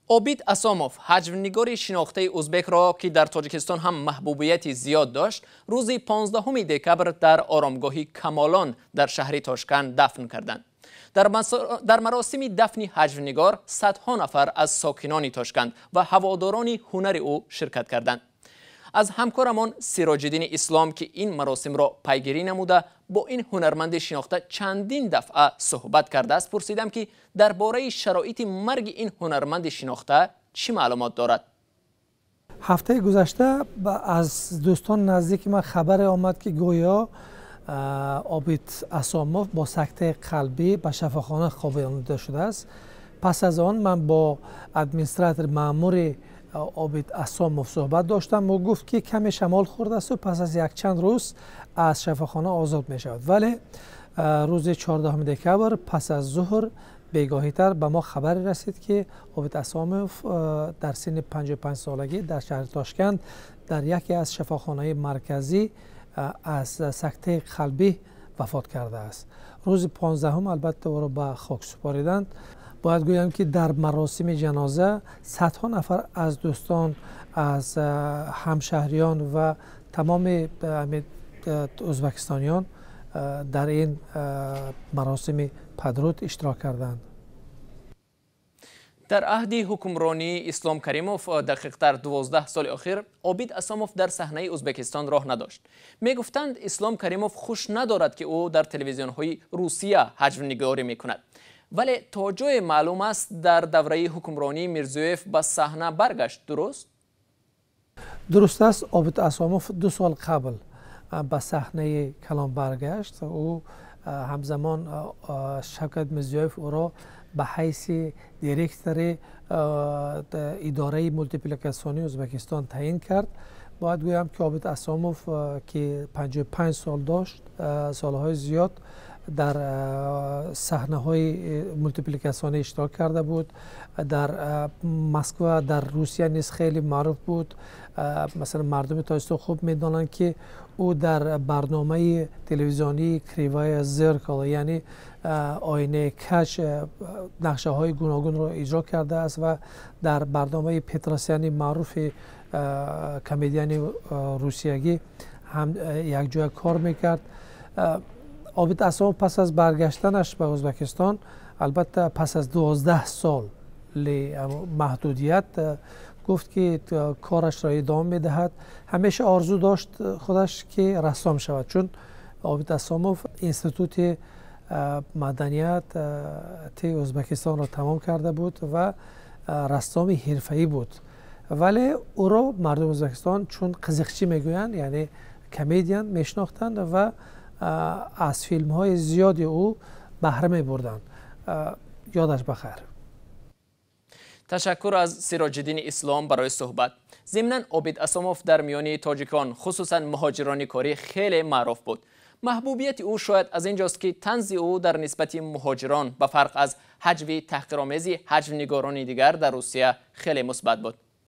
Обид Асомов, ҳаҷвнигори шинохтаи узбекро, ки дар Тоҷикистон ҳам маҳбубияти зиёд дошт, рӯзи 15 декабр дар оромгоҳи Камолон дар шаҳри Тошканд дафн карданд. Дар маросими дафни ҳаҷвнигор садҳо нафар аз сокинони Тошканд ва ҳаводорони ҳунари ӯ ширкат карданд. Аз ҳамкорамон Сироҷиддини Ислом, ки ин маросимро пайгирӣ намуда, бо ин ҳунарманди шинохта чандин дафъа суҳбат кардааст, пурсидам, ки дар бораи шароити марги ин ҳунарманди шинохта чӣ маълумот дорад. Ҳафтаи гузашта аз дӯстон наздики ман хабаре омад, ки гӯё Обид Асомов бо сактаи қалбӣ ба шафохона хобонида шудааст. Пас аз он ман бо администратор, маъмури Обид Асомов суҳбат доштам. Ӯ гуфт, ки каме шамол хӯрдасту пас аз якчанд рӯз аз шафохона озод мешавад. Вале рӯзи 14 декабр пас аз зуҳр, бегоҳитар, ба мо хабаре расид, ки Обид Асомов дар синни 55 солагӣ дар шаҳри Тошканд дар яке аз шафохонаи марказӣ аз сактаи қалбӣ вафот кардааст. Рӯзи 15-ум албатта ӯро ба хок супориданд. Бояд гӯям, ки дар маросими ҷаноза садҳо нафар аз дӯстон, аз ҳамшаҳриён ва тамоми ӯзбекистониён дар ин маросими падруд иштирок карданд. Дар аҳди ҳукмронии Ислом Каримов, дақиқтар 12 соли охир, Обид Асомов дар саҳнаи Ӯзбекистон роҳ надошт. Мегуфтанд, Ислом Каримов хуш надорад, ки ӯ дар телевизионҳои Русия ҳаҷвнигорӣ мекунад. Вале то ҷое маълум аст, дар давраи ҳукмронии Мирзиёев ба саҳна баргашт, дуруст? Дуруст аст. Обид Асомов 2 сол қабл ба саҳнаи калон баргашт. Ӯ ҳамзамон Шавкат Мирзиёев ӯро ба ҳайси директори идораи мултипликатсионии Ӯзбекистон таъин кард. Бояд гӯям, ки Обид Асомов, ки 55 сол дошт, солҳои зиёд дар саҳнаҳои мултипликатсионӣ иштирок карда буд. Дар Москва, дар Русия низ хеле маъруф буд. Масалан, мардуми Тоҷикистон хуб медонанд, ки ӯ дар барномаи телевизионии «Кривое зеркало», яъне оинаи каҷ, нақшаҳои гуногунро иҷро кардааст ва дар барномаи Петросяни маъруфи комедиани русиягӣ ҳам якҷоя кор мекард. Обид Асомов пас аз баргаштанаш ба Ӯзбекистон, албатта пас аз 12 соли маҳдудият, гуфт, ки корашро идома медиҳад. Ҳамеша орзу дошт худаш, ки рассом шавад, чун Обид Асомов Институти маданияти Ӯзбекистонро тамом карда буд ва рассоми ҳирфаӣ буд. Вале ӯро мардуми Ӯзбекистон чун қизиқчӣ мегӯянд, яъне комедиан мешинохтанд ва аз филмҳои зиёди ӯ баҳра мебурданд. Ёдаш бахайр. Ташаккур аз Сироҷиддини Ислом барои суҳбат. Зимнан, Обид Асомов дар миёни тоҷикон, хусусан муҳоҷирони корӣ, хеле маъруф буд. Маҳбубияти ӯ шояд аз ин ҷост, ки танзи ӯ дар нисбати муҳоҷирон, ба фарқ аз ҳаҷви таҳқиромези ҳаҷвнигорони дигар дар Русия, хеле мусбат буд.